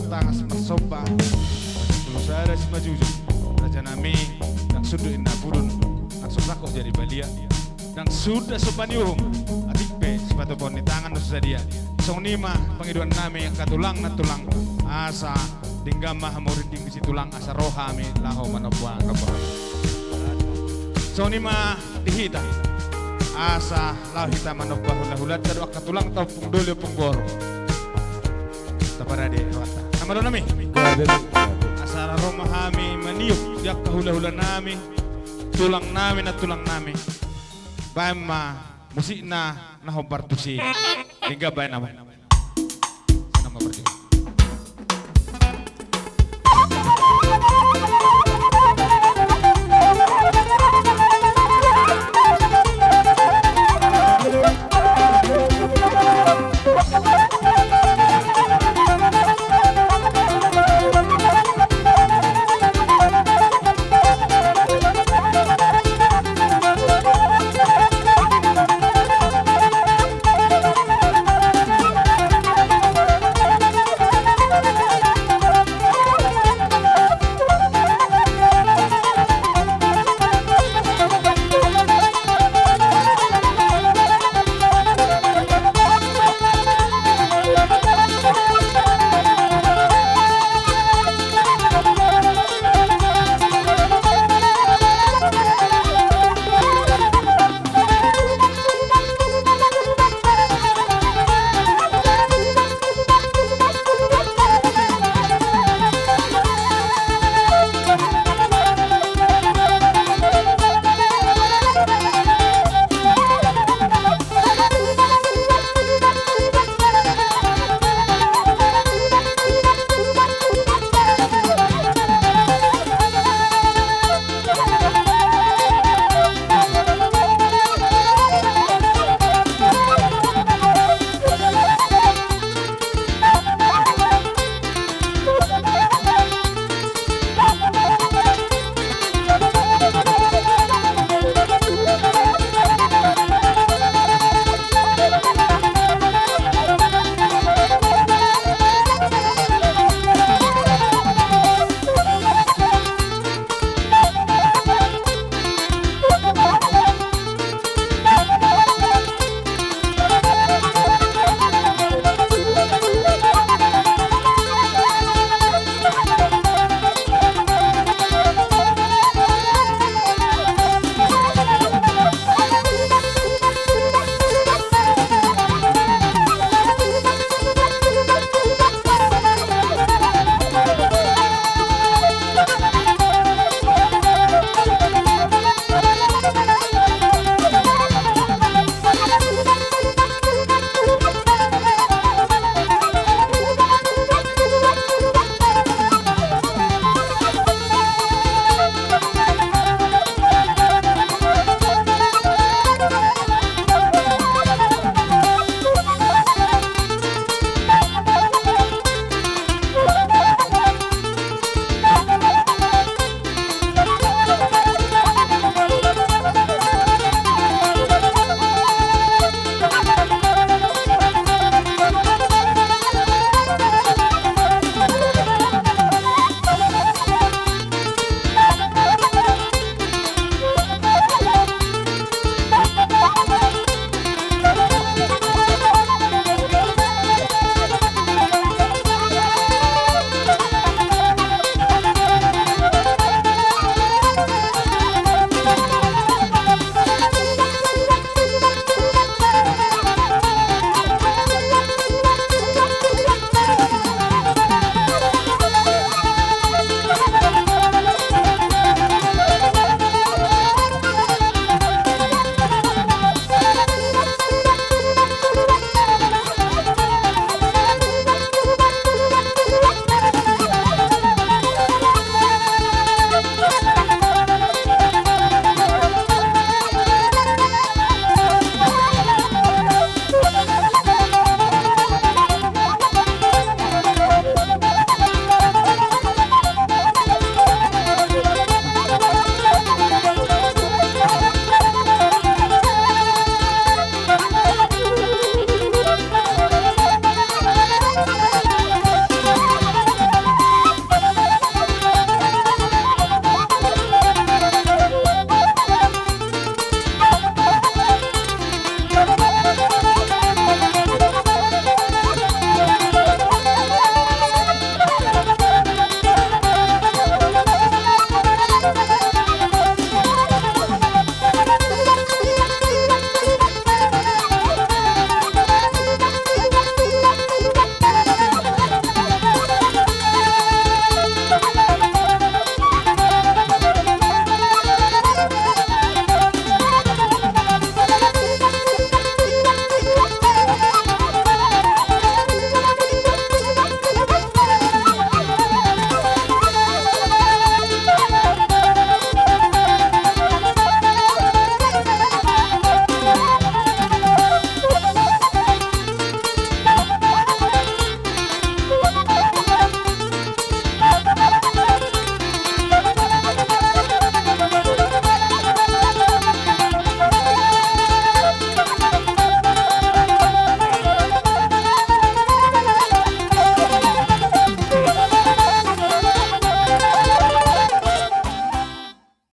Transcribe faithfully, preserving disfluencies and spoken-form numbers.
tangan marsomba. Raja Pulu Sada Simanjujung, raja nami, ndang sundut inna bulun, ndang so sangkot jadi balian, ndang sundut so panuhum, atik pe sipatupaon ni tangan do so sadia. Songon i ma pangidoan nami angka tulang na tulang, asa denggan ma hamu rinding di situlang, asa ro hami laho manomba, nomba hami. Songon i ma di hita, asa laho hita manomba hulahulanta dohot angka tulangta, ompung doli, ompung boru. Taparade rohanta. Nama do nami. Asa ro ma hami maniop di angka hulahula nami, tulang nami, na tulang nami. Baen ma musikna na hombar tusi. Denggan baen nama. Nama berarti.